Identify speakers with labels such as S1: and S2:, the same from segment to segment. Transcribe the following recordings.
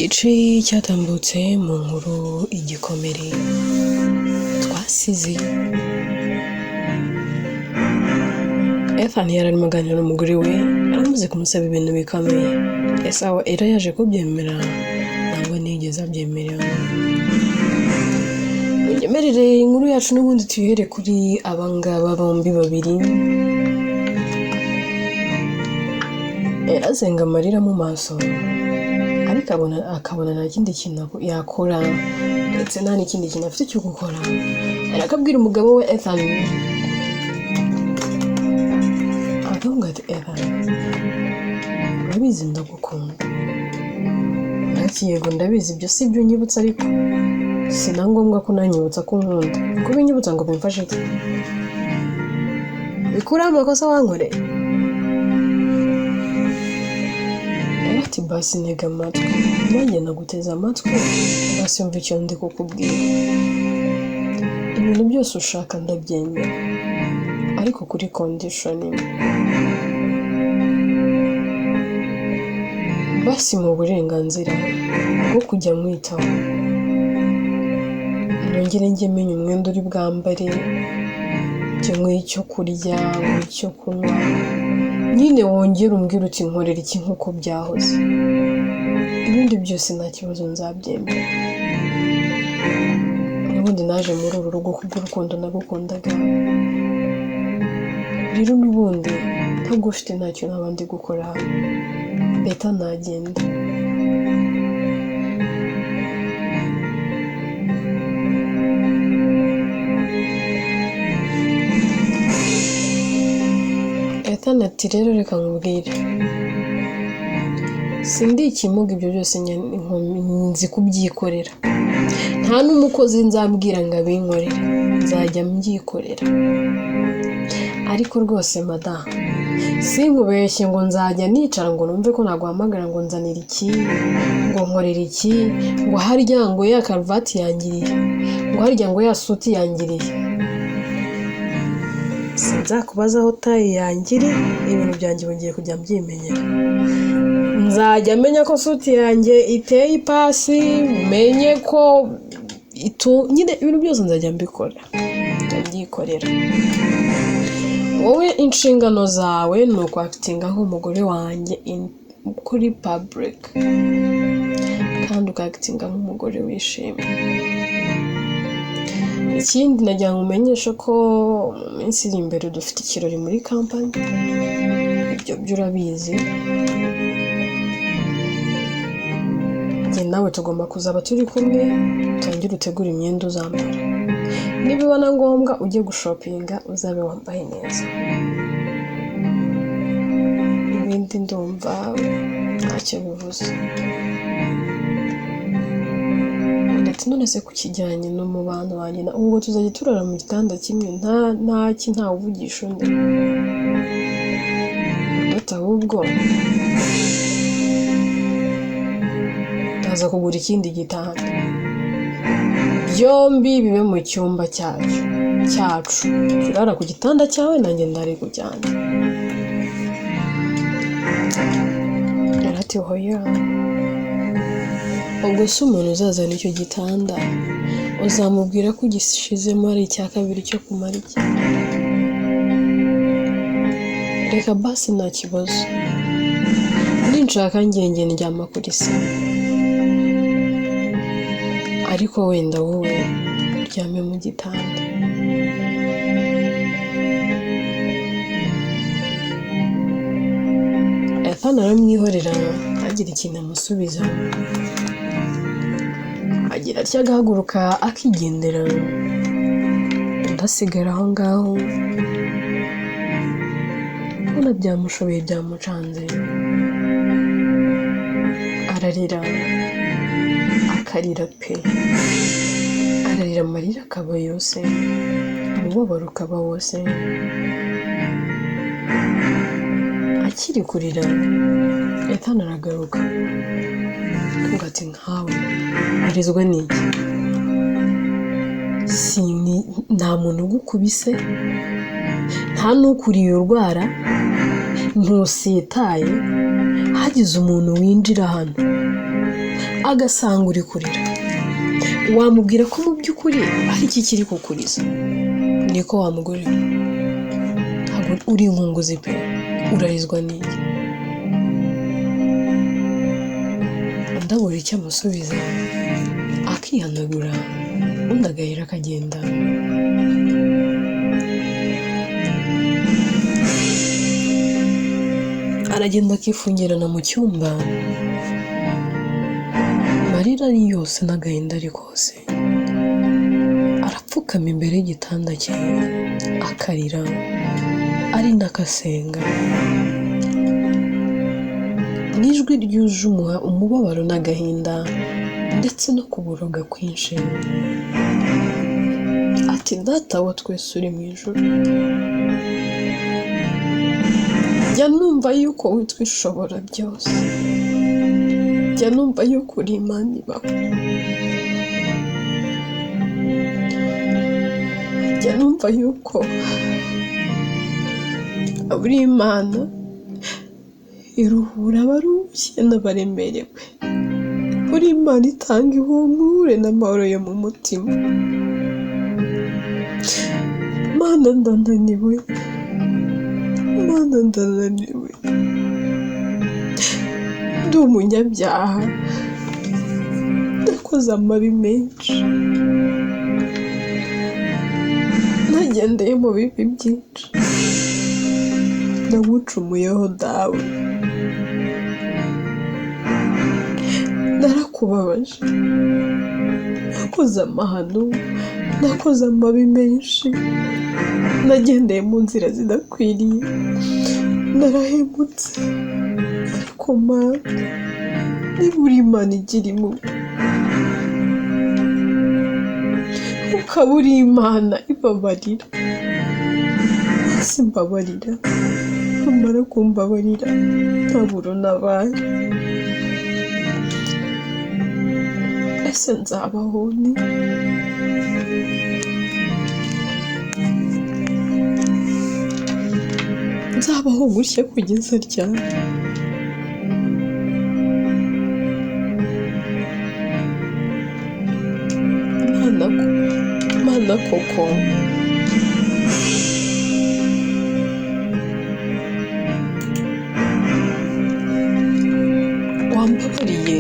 S1: Igice cyatambutse mu nkuru igikomere twasize. Ethan yari arimo aganira n'umugore we, aramaze kumusaba ibintu bikomeye. Ese aho Ella yaje kubyemera? Ntabwo nigeze abyemera. Munyemerere inkuru yacu n'ubundi tuyihere kuri abangaba bombi babiri. Ella azenga amarira mu maso, ariko akabona nta kindi kintu yakora, ndetse nta n'ikindi kintu afite cyo gukora. Arakabwira umugabo we Ethan, akavuga ati Ethan, urabizi ndagukunda. Ati yego ndabizi, ibyo si ibyo unyibutsa, ariko si na ngombwa ko unanyibutsa ko unkunda. Kubinyibutsa ngo bimfashe iki? Bikureho amakosa wankoreye? Ati basi ntega amatwi, nanjye naguteze amatwi, basi yumva icyo ndi kukubwira. Ibintu byose ushaka ndabyemera, ariko kuri condition imwe. Basi mu burenganzira bwo kujya mwitaho, nongere njye menya umwenda uri bwambare, njye nkwe icyo kurya, nkwe icyo kunywa, nyine wongere umbwire uti nkorera iki nk'uko byahoze. Ibindi byose nta kibazo nzabyemera. N'ubundi naje muri uru rugo kubw'urukundo nagukundaga, rero n'ubundi ntabwo ufite ntacyo naba ndi gukora hano, leta ntagenda. Ethan ati rero reka nkubwire, sindi ikimuga, ibyo byose nzi kubyikorera, nta n'umukozi nzabwira ngo abinkorere, nzajya mbyikorera. Ariko rwose madamu, sinkubeshye ngo nzajya nicara ngo numve ko naguhamagara ngo nzanire iki, ngo nkorere iki, ngo harya ngo ya karuvati yangiriye, ngo harya ngo ya suti yangiriye. Sinzakubaza aho tayi yangiri, ibintu byanjye bugiye kujya mbyimenyera. Nzajya menya ko suti yanjye iteye ipasi, menye ko nyine ibintu byose nzajya mbikora, nzajya mbyikorera. Wowe inshingano zawe ni ukwakitinga nk'umugore wanjye kuri public, kandi ukakitinga nk'umugore wishimye. Ikindi nagira ngo umenyeshe ko mu minsi iri imbere dufite ikirori muri kampani, ibyo byo urabizi. Njye nawe tugomba kuzaba turi kumwe, utangire utegure imyenda uzambara. Nibiba na ngombwa ujye gushopinga uzabe wambaye neza. Ibindi ndumva ntacyo bivuze. Ati none se ku kijyanye n'umubano wanjye na ubwo tuzajya turara mu gitanda kimwe, nta ntawuvugisha undi. Ati ahubwo ndaza kugura ikindi gitanda, byombi bibe mu cyumba cyacu, turara ku gitanda cyawe nanjye ndari ku cyanjye. Ati hoya, ubwo se umuntu uzazana icyo gitanda uzamubwira ko ugishizemo ari icya kabiri cyo kumara iki? Reka basi nta kibazo, ninshaka ngenge ndyama kuri sima, ariko wenda wowe uryame mu gitanda. Ethan aramwihorera agira ikintu amusubiza, agira atya agahaguruka akigendera, undi asigara aho ngaho, ubona byamushobeye byamucanze, ararira akarira pe, ararira amarira akaba yose, umubabaro ukaba wose. Akiri kurira Ethan aragaruka avuga ati nkawe arizwa n'iki? Nta muntu ugukubise, nta n'ukuriye urwara, ntusitaye, hagize umuntu winjira hano Agasanga uri kurira, wamubwira ko mu by'ukuri ari iki kiri kukuriza? Niko wa mugore we, ntabwo uri inkunguzi pe, urarizwa n'iki? Undi abura icyo amusubiza, akihanagura, undi agahera akagenda. Aragenda akifungirana mu cyumba, amarira ari yose n'agahinda ari kose, arapfukama imbere y'igitanda cye akarira, ari nako asenga mu ijwi ryuje umubabaro n'agahinda ndetse no kuboroga kwinshi, ati data wa twese uri mu ijuru, jya numva yuko witwa ishobora byose, jya numva yuko uri Imana ibaho, jya numva yuko uri Imana iruhura abarushye n'abaremerewe, uri Imana itanga ihumure n'amahoro yo mu mutima. Mana ndananiwe, Mana ndananiwe, ndi umunyabyaha, nakoze amabi menshi, nagendeye mu bibi byinshi, nagucumuyeho dawe, narakubabaje, nakoze amahano, nakoze amabi menshi, nagendeye mu nzira zidakwiriye, narahemutse, ariko Mana, niba uri Imana igira impuhwe, ukaba uri Imana ibabarira, basi mbabarira, numara kumbabarira ntabura unabaye, ese nzabaho nte? Nzabaho gutya kugeza ryari? Mana koko, wambabariye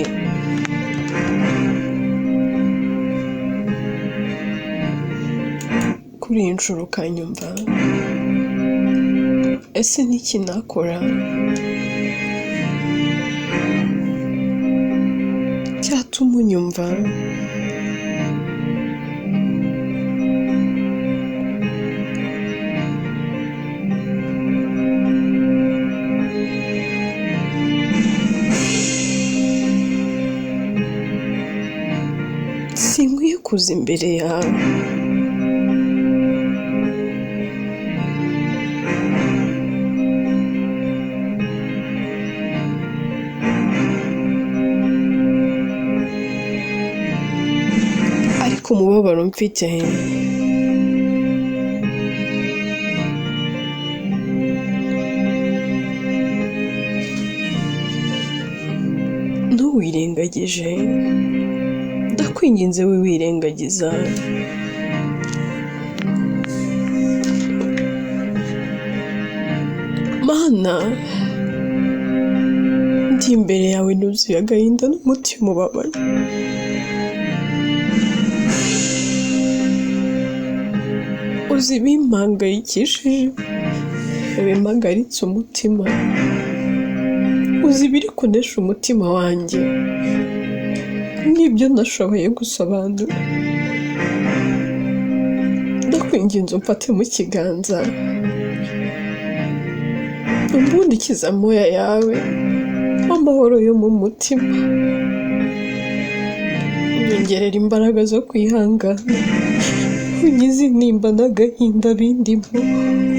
S1: kuri iyi nshuro ukanyumva, ese n'iki nakora cyatuma unyumva? Sinkwiye kuza imbere yawe, ariko umubabaro mfite ntuwirengagije, ndakwinginze wiwirengagiza. Mana, ndi imbere yawe nuzuye agahinda n'umutima ubabaye, uzi ibimpangayikishije, bimpagaritse umutima, uzi ibiri kunesha umutima wanjye n'ibyo nashoboye gusobanura. Ndakwinginze umfate mu kiganza, umbundikize amoya yawe, amahoro yo mu mutima, unyongerera imbaraga zo kwihangana, unkize intimba n'agahinda bindimo,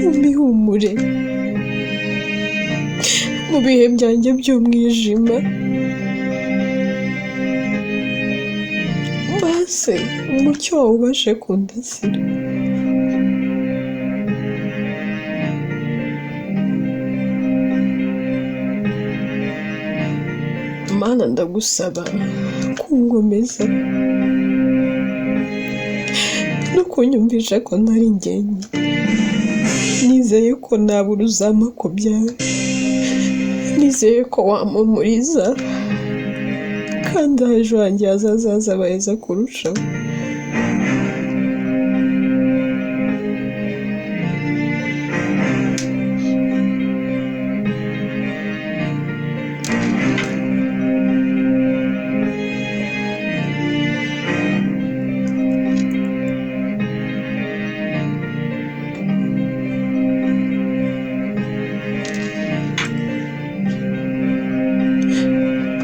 S1: umpihumure mu bihe byanjye by'umwijima, mbase umucyo wawe ubashe kundasira. Mana, ndagusaba Kungomeza no kunyumvisha ko ntari njyenyine. Nizeye ko nabura uzampa kubyara, nizeye ko wampumuriza kandi ejo hanjye hazaza hazaba heza kurushaho.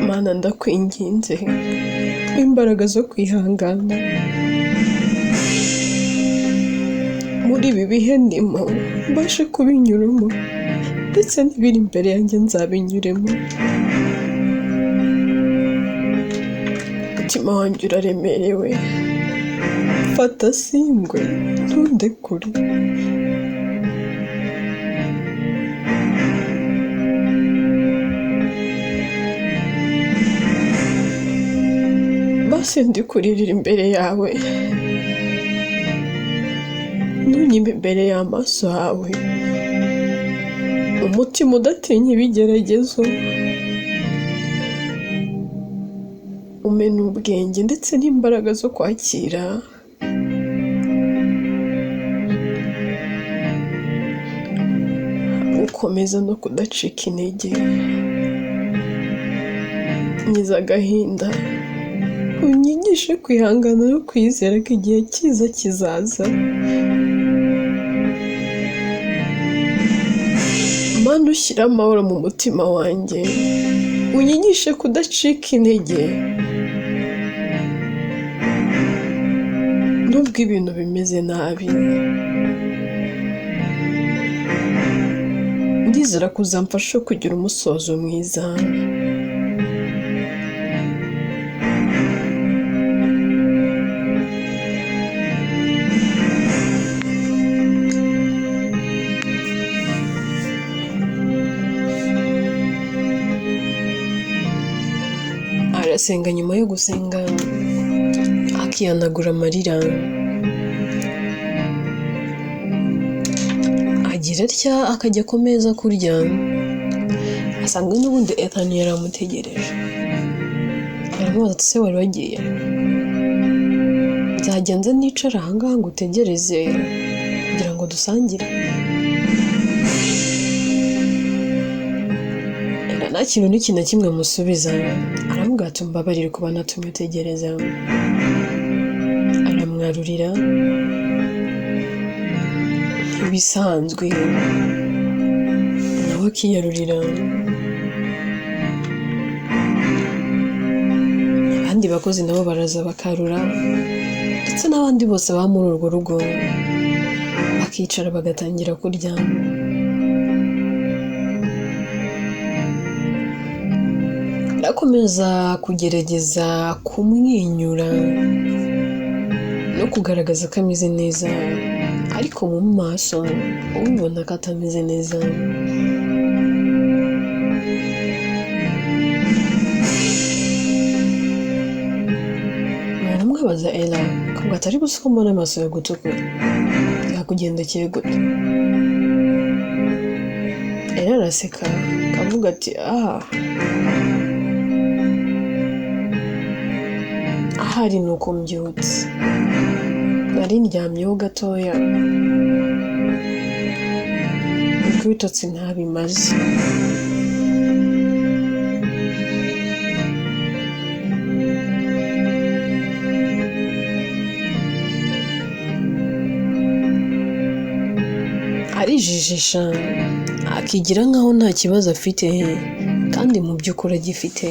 S1: Mana ndakwinginze imbaraga zo kwihangana muri ibi bihe ndimo, mbashe kubinyuramo ndetse n'ibiri imbere yanjye nzabinyuremo. Umutima wanjye uraremerewe, fata singwe ntundekure. Basi ndi kuririra imbere yawe, ntunyime imbere y'amaso yawe, umutima udatinya ibigeragezo, umena ubwenge ndetse n'imbaraga zo kwakira. Gukomeza no kudacika intege, nkiza agahinda, unyigishe kwihangana no kwizera ko igihe cyiza kizaza. Mana ushyire amahoro mu mutima wanjye, unyigishe kudacika intege nubwo ibintu bimeze nabi. Ndizera ko uzamfasha kugira umusozo mwiza. Arasenga, nyuma yo gusenga akihanagura amarira, agira atya akajya ku meza kurya, asanga n'ubundi Ethan yaramutegereje. Aramubaza ati se wari wagiye? Nzajya nza nicara ahangaha ngo utegereze kugira ngo dusangire. Nta kintu n'iki na kimwe amusubiza, aramubwira ati mbabarire kuba natumye utegereza. Aramwarurira nk'ibisanzwe, nawe akiyarurira. Abandi bakozi nabo baraza bakarura, ndetse n'abandi bose baba muri urwo rugo bakicara bagatangira kurya. Arakomeza kugerageza kumwenyura no kugaragaza ko ameze neza, ariko mu maso ubibona ko atameze neza. Umuntu umwe abaza Ella akavuga ati ariko siko mbona amaso yagutukura, yakugendekeye gute? Ella araseka akavuga ati aha ahari ni uko mbyutse, nari ndyamyeho gatoya nuko ibitotsi ntabimaze. Arijijisha akigira nkaho nta kibazo afite kandi mu by'ukuri agifite.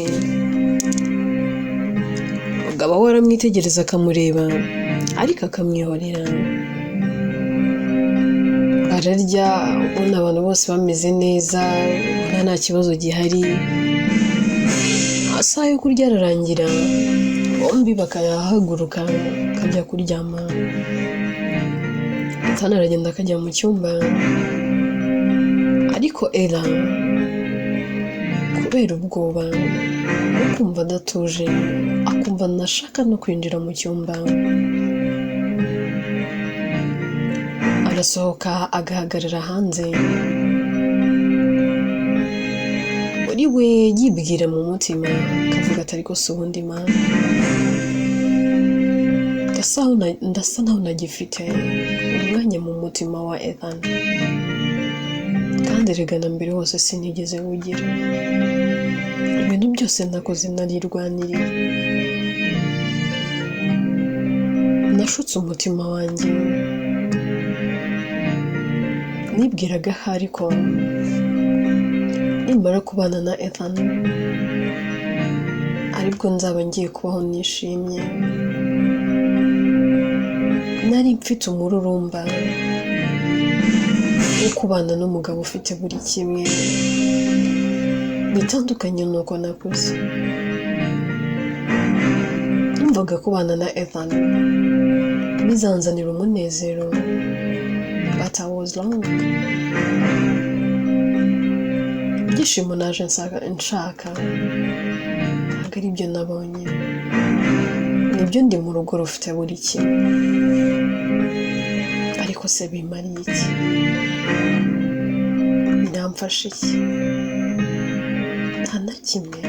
S1: Umugabo we aramwitegereza akamureba ariko akamwihorera. Bararya ubona abantu bose bameze neza, ubona nta kibazo gihari. Amasaha yo kurya ararangira, bombi bakayahaguruka bakajya kuryama. Ethan aragenda akajya mu cyumba, ariko Ella kubera ubwoba Kumva adatuje, akumva ntashaka no kwinjira mu cyumba. Arasohoka agahagarara hanze, muri we yibwira mu mutima akavuga ati ariko si ubundi Mana, ndasa naho ntagifite umwanya mu mutima wa Ethan, kandi erega na mbere hose sinigeze nywugira. Ibintu byose nakoze narirwaniriye, nashutse umutima wanjye, nibwiraga ko ariko nimara kubana na Ethan aribwo nzaba ngiye kubaho nishimye. Nari mfite umururumba wo kubana n'umugabo ufite buri kimwe, bitandukanye n'uko nakuze. Numvaga kubana na Ethan bizanzanira umunezero, but I was wrong. Ibyishimo naje nshaka ntabwo ari byo nabonye, nibyo ndi mu rugo rufite buri kimwe, ariko se bimariye iki? Biramfasha iki? Nta na kimwe.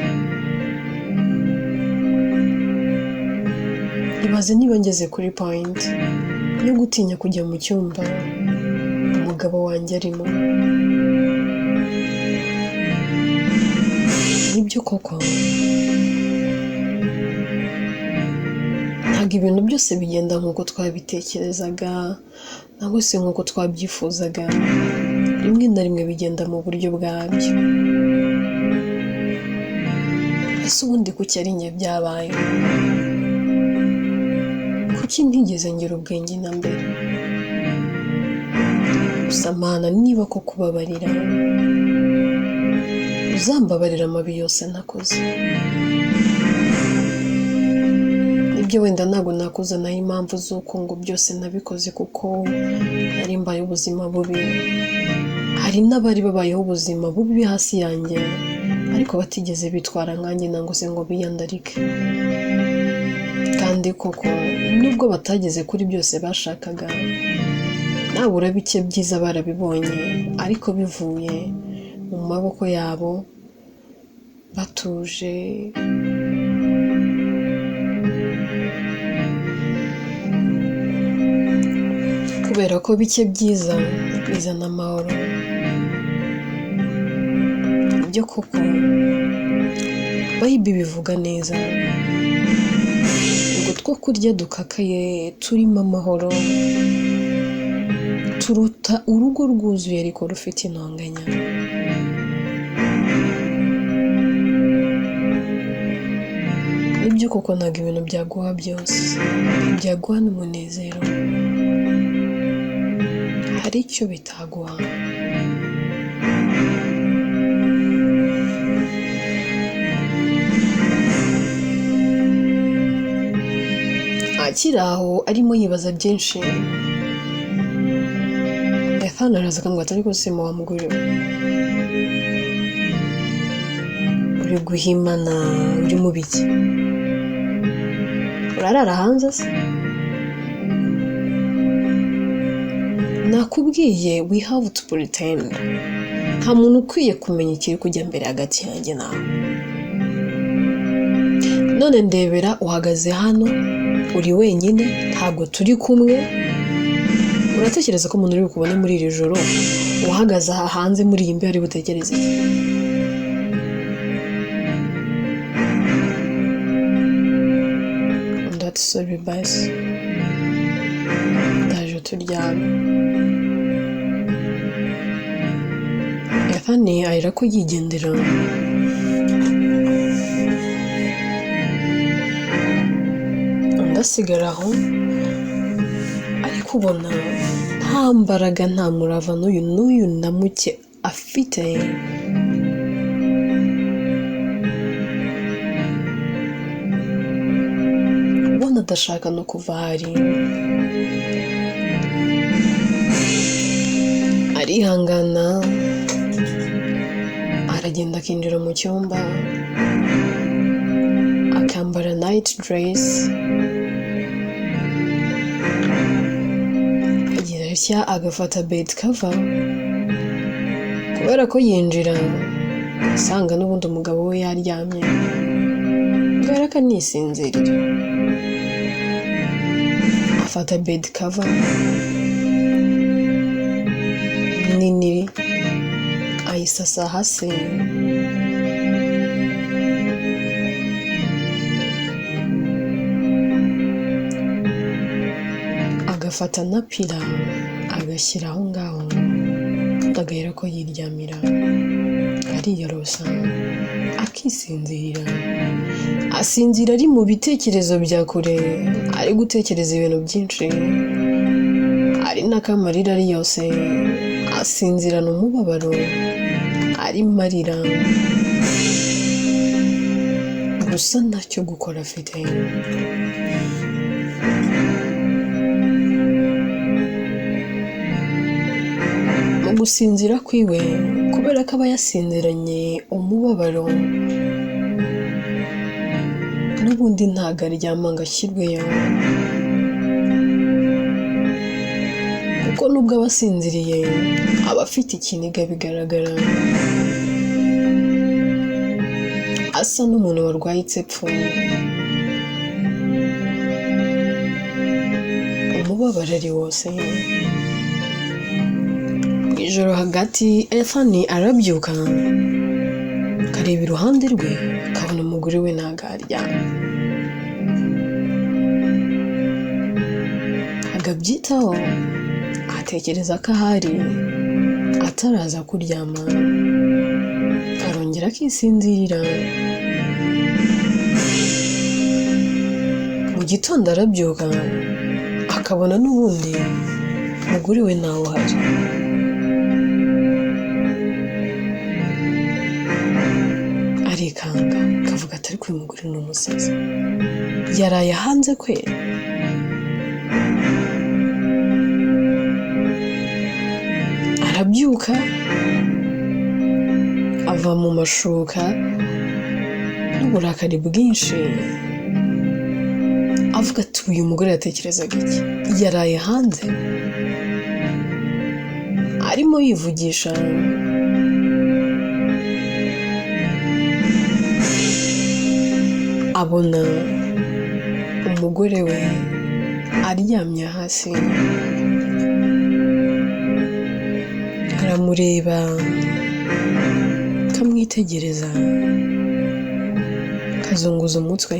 S1: Ibaze niba ngeze kuri point yo gutinya kujya mu cyumba umugabo wanjye arimo. Nibyo koko ntabwo ibintu byose bigenda nk'uko twabitekerezaga, ntabwo se nk'uko twabyifuzaga, rimwe na rimwe bigenda mu buryo bwabyo. Ese ubundi kuki ari njye byabaye? Kuki ntigeze ngira ubwenge na mbere? Gusa Mana, niba ko kubabarira, uzambabarira amabi yose nakoze. Nibyo wenda ntabwo nakuzanaho impamvu z'uko ngo byose nabikoze kuko nari mbaye ubuzima bubi. Hari n'abari babayeho ubuzima bubi hasi yanjye, ariko batigeze bitwara nkanjye nangwa se ngo biyandarike. Kandi koko nubwo batageze kuri byose bashakaga, nabura bike byiza barabibonye, ariko bivuye mu maboko yabo batuje. Kubera ko bike byiza bizana amahoro. Ibyo koko Bible bivuga neza ngo two kurya dukakaye turimo amahoro turuta urugo rwuzuye ariko rufite intonganya. Nibyo koko ntabwo ibintu byaguha byose, byaguha n'umunezero, hari icyo bitaguha. Akiri aho arimo yibaza byinshi, Ethan araza akamubwira ati ariko se wa mugore we, uri guhimana, uri mu biki? Urarara hanze se? Nakubwiye we have to pretend. Nta muntu ukwiye kumenya ikiri kujya mbere hagati yanjye nawe. None ndebera uhagaze hano uri wenyine, ntabwo turi kumwe. Uratekereza ko umuntu uri bukubone muri iri joro uhagaze aha hanze muri iyi mbeho ari butekereze iki? Undi ati sorry basi, ndaje turyame. Ethan ahera ko yigendera. Undi asigara aho ariko ubona nta mbaraga, nta murava n'uyu n'uyu na muke afite. Ubona adashaka no kuva aho ari. Arihangana aragenda akinjira mu cyumba, Akambara night dress, agira atya agafata bed cover, kubera ko yinjira asanga n'ubundi umugabo we yaryamye, kubera ko anisinzirira. Afata bed cover nini ayisasa hasi, agafata na pillow agashyira aho ngaho, agahera ko yiryamira, ariyorosa akisinzirira. Asinzira ari mu bitekerezo bya kure, ari gutekereza ibintu byinshi, ari n'akamarira ari yose, asinzirana umubabaro, arimo arira, gusa ntacyo gukora afite. Mu gusinzira kwiwe, kubera ko aba yasinziranye umubabaro, n'ubundi ntago aryama ngo ashyirweyo, kuko nubwo aba asinziriye aba afite ikiniga bigaragara, asa n'umuntu warwaye itsepfu. Umubabaro ari wose. Mu ijoro hagati Ethan arabyuka, akareba iruhande rwe, akabona umugore we ntago aryamye. Akabyitaho, atekereza ko ahari ataraza kuryama, arongera akisinzirira. Mu gitondo arabyuka, akabona n'ubundi umugore we ntawe uhari. Arikanga akavuga ati ariko uyu mugore ni umusazi, yaraye hanze kweri? Arabyuka ava mu mashuka n'uburakari bwinshi, avuga ati uyu mugore yatekerezaga iki? Yaraye hanze? Arimo yivugisha, abona umugore we aryamye hasi, aramureba akamwitegereza, akazunguza umutwe,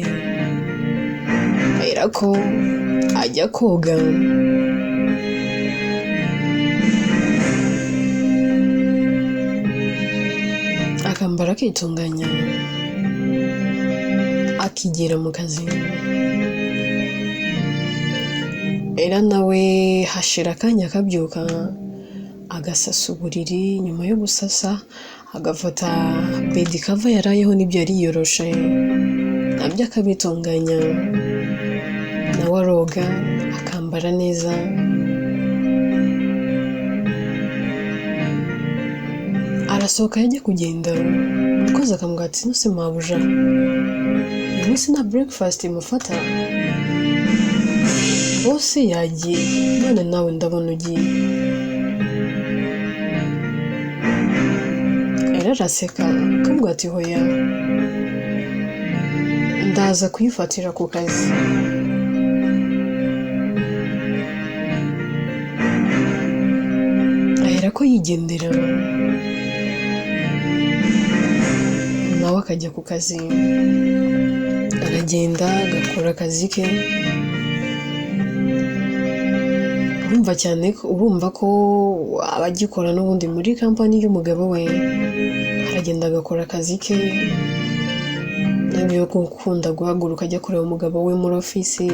S1: aherako ajya koga. Akambara akitunganya, akigira mu kazi. Era nawe hashira akanya akabyuka, agasasa uburiri. Nyuma yo gusasa agafata bed cover yarayeho n'ibyo yari yiyoroshe nabyo akabitunganya, nawe aroga akambara neza. Arasohoka yajya kugenda, umukozi akamubwira ati nuse mabuja, uyu munsi nta breakfast mufata? Bose yagiye none nawe ndabona ugiye. Era araseka akamubwira ati hoya, ndaza kuyifatira ku kazi. Aherako yigendera, nawe akajya ku kazi. Aragenda agakora akazi ke. Urumva cyane ko urumva ko abagikora n'ubundi muri kampani y'umugabo we, aragenda agakora akazi ke, nabyo gukunda guhaguruka ajya kureba umugabo we muri ofisi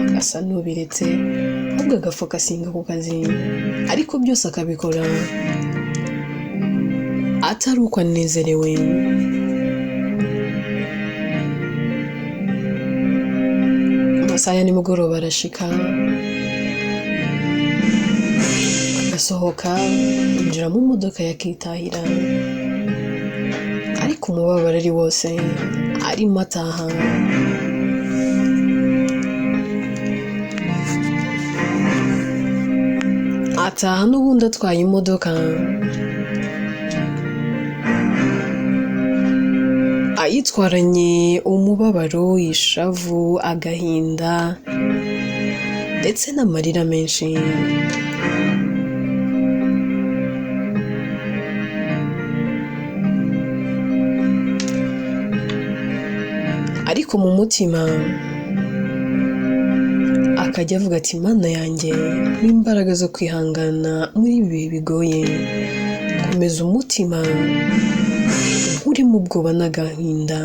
S1: agasa n'ubiretse, ahubwo agafokasinga ku kazi, ariko byose akabikora atari uko anezerewe. Amasaha ya nimugoroba arashika, agasohoka yinjira mu modoka yakitahira, ariko umubabaro ari wose. Arimo ataha Ataha n'ubundi atwaye imodoka, ayitwaranye umubabaro, ishavu, agahinda ndetse n'amarira menshi. Ariko mu mutima akajya avuga ati Mana yanjye, n'imbaraga zo kwihangana muri ibi bihe bigoye, komeza umutima urimo ubwoba n'agahinda,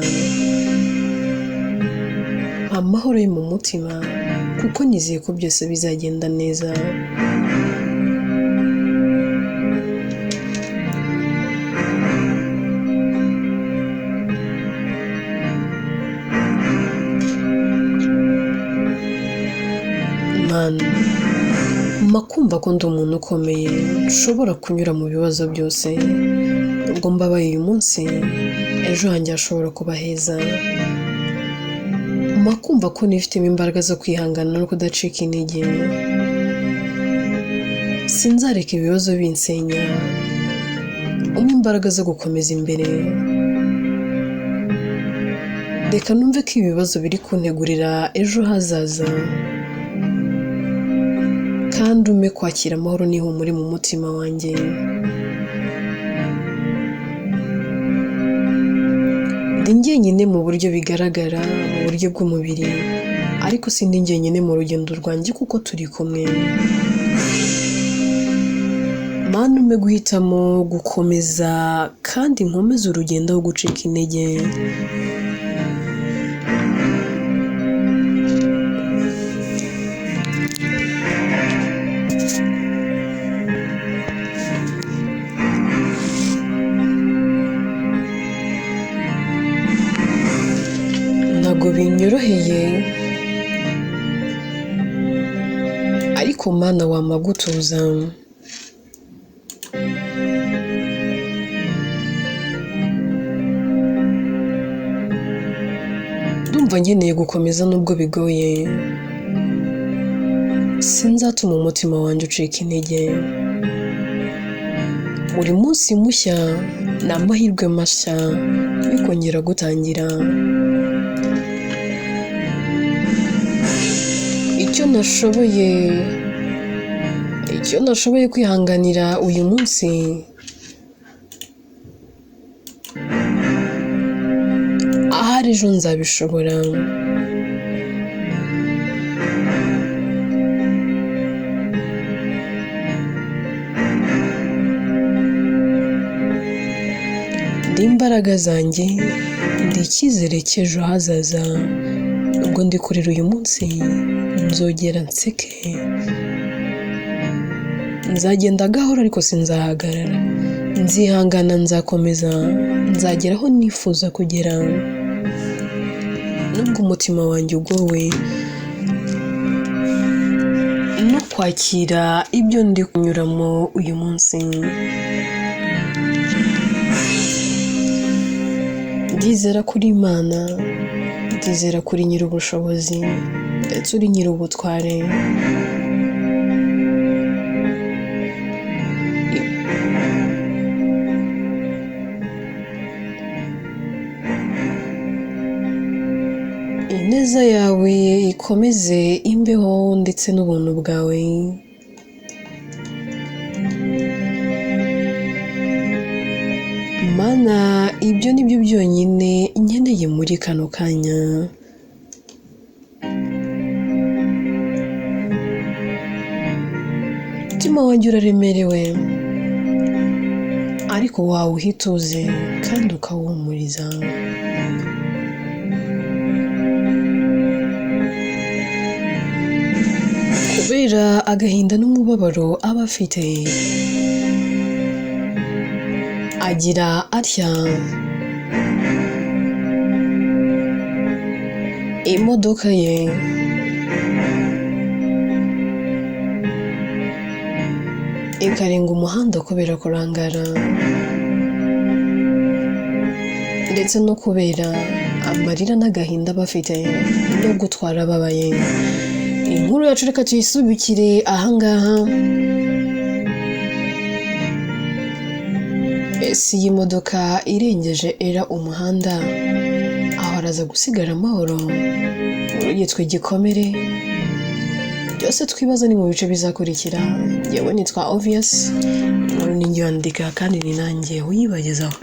S1: amahoro yo mu mutima, kuko nizeye ko byose bizagenda neza. Mana, mpa kumva ko ndi umuntu ukomeye, nshobora kunyura mu bibazo byose. Ubwo mbabaye uyu munsi, ejo hanjye hashobora kuba heza. Mpa kumva ko nifitemo imbaraga zo kwihangana no kudacika intege. Sinzareka ibibazo binsenya, umpe imbaraga zo gukomeza imbere. Reka numve ko ibi bibazo biri kuntegurira ejo hazaza, kandi umpe kwakira amahoro n'ihumure mu mutima wanjye. Ndi njyenyine mu buryo bigaragara, mu buryo bw'umubiri, ariko sindi njyenyine mu rugendo rwanjye kuko turi kumwe. Mana, umpe guhitamo gukomeza kandi nkomeze urugendo aho gucika intege. Ntabwo binyoroheye, ariko Mana wampa gutuza. Ndumva nkeneye gukomeza nubwo bigoye. Sinzatuma umutima wanjye ucika intege. Buri munsi mushya ni amahirwe mashya yo kongera gutangira. Icyo nashoboye kwihanganira uyu munsi, ahari ejo nzabishobora. Ndi imbaraga zanjye, ndi icyizere cy'ejo hazaza. Ubwo ndi kurira uyu munsi, nzogera nseke. Nzagenda gahoro ariko sinzahagarara. Nzihangana, nzakomeza, nzagera aho nifuza kugera. Nubwo umutima wanjye ugowe no kwakira ibyo ndi kunyuramo uyu munsi. Ndizera kuri Imana, ndizera kuri Nyir'ubushobozi, ndetse uri Nyir'ubutware. Ineza yawe ikomeze imbeho ndetse n'ubuntu bwawe. Mana, ibyo ni byo byonyine nkeneye muri kano kanya. Umutima wanjye uraremerewe, ariko wawuha ituze kandi ukawuhumuriza. Kubera agahinda n'umubabaro aba afite, agira atya imodoka ye ikarenga umuhanda kubera kurangara ndetse no kubera amarira n'agahinda aba afite no gutwara ababaye. Inkuru yacu reka tuyisubikire ahangaha. Stress y'imodoka irengeje era umuhanda, aho araza gusigara amahoro. Yitwa Igikomere. Byose twibaza ni mu bice bizakurikira. Yewe, nitwa Obvious, inkuru ni njye wandika kandi ni nanjye uyibagezaho.